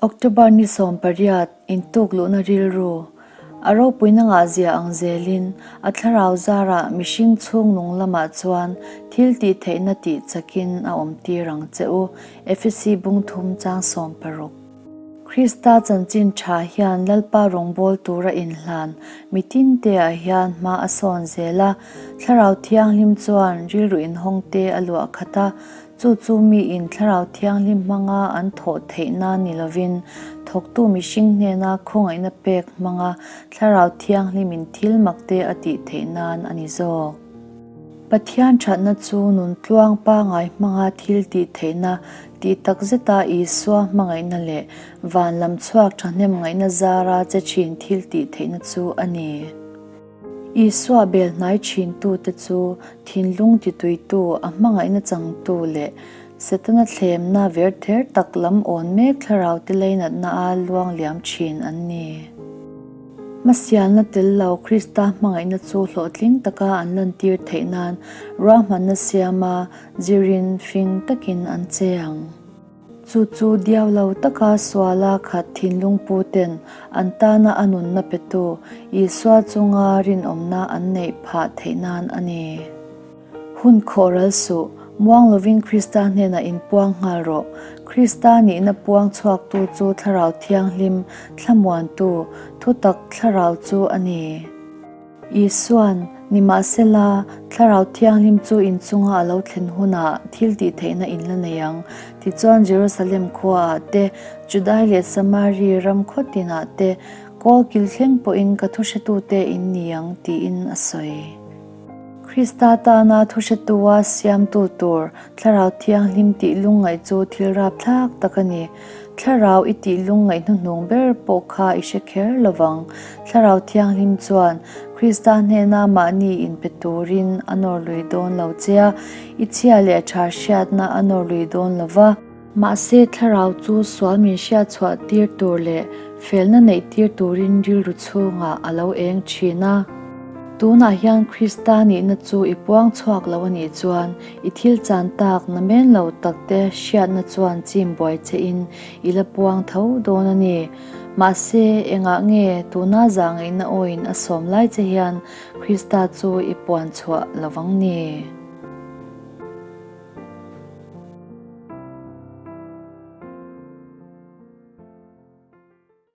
October ni 18 intukluhna rilru a ropuina ngahzia ang zelin a thlarau zarah mihring chhung nung lamah chuan thil tih theihna tih chakin a awm tir ang che u, Efesi bung thum chang 16. Krista chanchin tha hian Lalpa rawngbâwl tura inhlan mi tinteah hian hma a sawn zel a, Thlarau Thianghlim chuan rilru inhawngte a luah khat a, Chu chu miin Thlarau Thianghlim hmanga an thawh theih nan ni lovin, thawktu mihring hnena khawngaihna pek hmanga Thlarau Thianghlimin thil makte a tih theih nan a ni zawk. Pathian thatna chu nun tluang pangai hmanga thil tih theihna tih tak zeta Isua hmangaihna leh van lam chhuak thahnem ngaihna zara che thin thil tih theihna chu a ni. Isua bel hnai thintute chu thinlung tituitu, a hmangaihna changtu leh Setana thlemna verther tak lam awn mek thlaraute leinatna a luang liam thin an ni. Hmasialna tel lo Krista hmangaihna chu hlawhtling taka an lantir theih nan ruahmanna siama zirin fing takin an che ang. Chu chu diau lo taka suala khat thinlung pu ten an tana a nunna petu Isua chunga rinawmna an neih phah theih nan a ni. Hun khawh ral suh, muang lovin Krista hnenah inpuang nghal rawh. Krista nihna puang chhuaktu chu Thlarau Thianghlim, Thlamuantu, Thutak Thlarau chu a ni. Isua'n, Nimahsela, Thlarau Thianghlim chu in chunga a lo thlen hunah thil tih theihna in la nei ang. Tichuan Jerusalem khuaah te, Judai leh Samari ram khaw tinah te, kawl kil thleng pawhin ka thuhretute in ni ang, tiin a sawi. Krista tana thuhretua siamtu tur Thlarau Thianghlim tih lungngaih chu thil rapthlak tak a ni. Thlarau i tih lungngaih hnuhnung ber pawh kha i hre kher lo vang. Thlarau Thianghlim chuan Krista hnena mahni inpe turin a nawr lui dawn lo che a, i chhia leh tha hriatna a nawr lui dawn lo va. Mahse, Thlarau chu sual min hriat chhuah tir tur leh felna neih tir turin rilru chhungah a lo eng thin a. Tunah hian Krista nihna chu i puang chhuak lo a nih chuan i thil chan tak na men lo tak te hriatna chuan chim buai che in i la puang tho dawn a ni. Mahse, engah nge tuna zahngaihna awiin a sawm lai che hian Krista chu i puan chhuah lovang ni?